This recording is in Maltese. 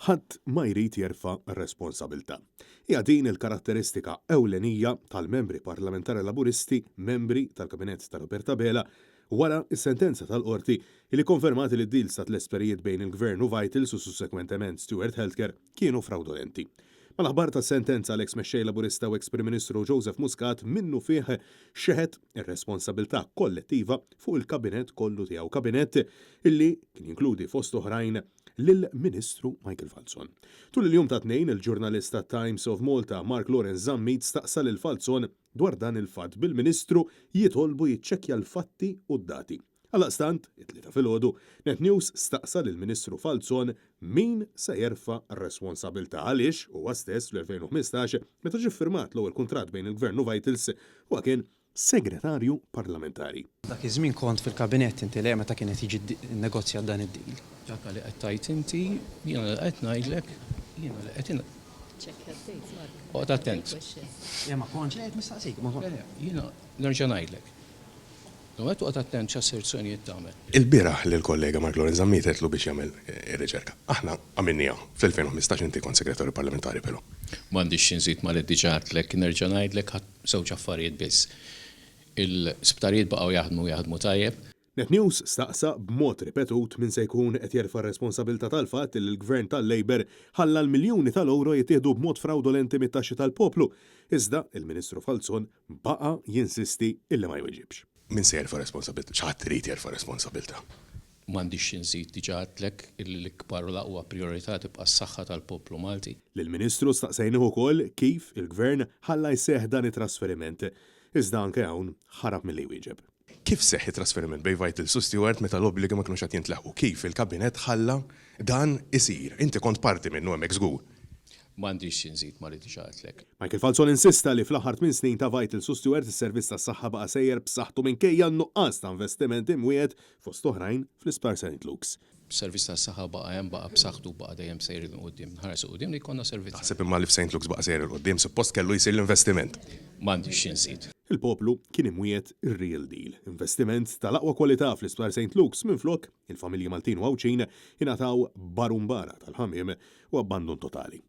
Ħadd ma jrid jerfa' responsabilità. Hija din il-karatteristika ewlenija tal-Membri Parlamentari Laburisti membri tal-Kabinett ta' Robert Abela wara s-sentenza tal-Qorti li kkonfermat li d-deals ta' tlesperijiet bejn il-Gvern u Vitals u sussekwentement Steward Healthcare kienu frawdolenti. Mal-aħbar tas-sentenza l-eks Mexxej Laburista u eks Prim Ministru Joseph Muscat minnufih xeħet ir-responsabilità kollettiva fuq il-Kabinett kollu tiegħu, Kabinett illi kien jinkludi fost oħrajn lill-Ministru Michael Falzon. Tul il-jum tat-Tnejn, il-ġurnalist tat-Times of Malta Mark Lawrence Zammit staqsa lil Falzon dwar dan il-fatt bil-Ministru jitolbu jiċċekkja l-fatti u d-dati. Għaldaqstant, it-Tlieta filgħodu, Net News staqsa lill-Ministru Falzon min se jerfa' r-responsabilità għaliex huwa stess fl-2015 meta ġie ffirmat l-ewwel kuntratt bejn il-Gvern u Vitals huwa kien Segretarju Parlamentari. Dak iż-żmien kont fil-Kabinett inti le meta kien qed jiġi nnegozjat dan id-deal? Dak li qed tgħid inti, jiena li qed ngħidlek, jiena li qed Oqgħod attent. Le ma kontx, le qed nistaqsik, ma kontx. Le, le, jiena nerġa' ngħidlek. L-ewwel nett oqgħod attent x'asserzjonijiet tagħmel. Ilbieraħ lill-kollega Mark Lawrence Zammit għedtlu biex jagħmel ir-riċerka. Aħna għamilniha. Fl-2015 inti kont Segretarju Parlamentari però. M'għandix xi nżid ma' li diġà għedtlek. Nerġa' ngħidlek żewġ affarijiet biss. Il-sptarijiet baqgħu jaħdmu u jaħdmu tajjeb. Net News staqsa b'mod ripetut min se jkun qed jerfa' r-responsabilità tal-fatt li l-Gvern tal-Labour ħalla l-miljuni tal-ewro jittieħdu b'mod frawdolenti mit-taxxi tal-poplu, iżda il-Ministru Falzon baqa' jinsisti illi ma jweġibx. Min se jerfa' responsabilità? Xi ħadd irid jerfa' responsabilità. M'għandix xi nżid, diġà għedtlek illi l-ikbar u l-aqwa prijorità tibqa' s-saħħa tal-poplu Malti. Lill-Ministru staqsejnih ukoll kif il-Gvern ħalla jseħħ dan it-trasferiment. Iżda anke hawn ħarab milli jwieġeb. Kif seħħ it-trasferiment bejn Vitals u Steward meta l-obbligi ma kinux qed jintlaħqu? Kif il-Kabinett ħalla dan isir? Inti kont parti minnu hemmhekk żgur. M'għandix xi nżid ma' li diġà għedtlek. Michael Falzon insista li fl-aħħar tminn snin ta' Vitals u Steward is-servizz tas-saħħa baqa' sejjer b'saħħtu minkejja n-nuqqas ta' investiment imwiegħed fost oħrajn fl-Isptar St Luke's. Servizz tas-saħħa baqa' hemm, baqa' b'saħħtu u baqa' dejjem sejjer 'il quddiem. Nħares 'il quddiem li jkollna servizz. Taħseb imma li f'St Luke's baqa' sejjer 'il quddiem? Suppost kellu jsir l-investiment. M'għandix xi nżid. Il-poplu kien imwiegħed ir-real deal, investiment tal-aqwa kwalità fl-Isptar St Luke's minflok il-familji Maltin u Għawdxin ingħataw barumbara tal-ħamiem u abbandun totali.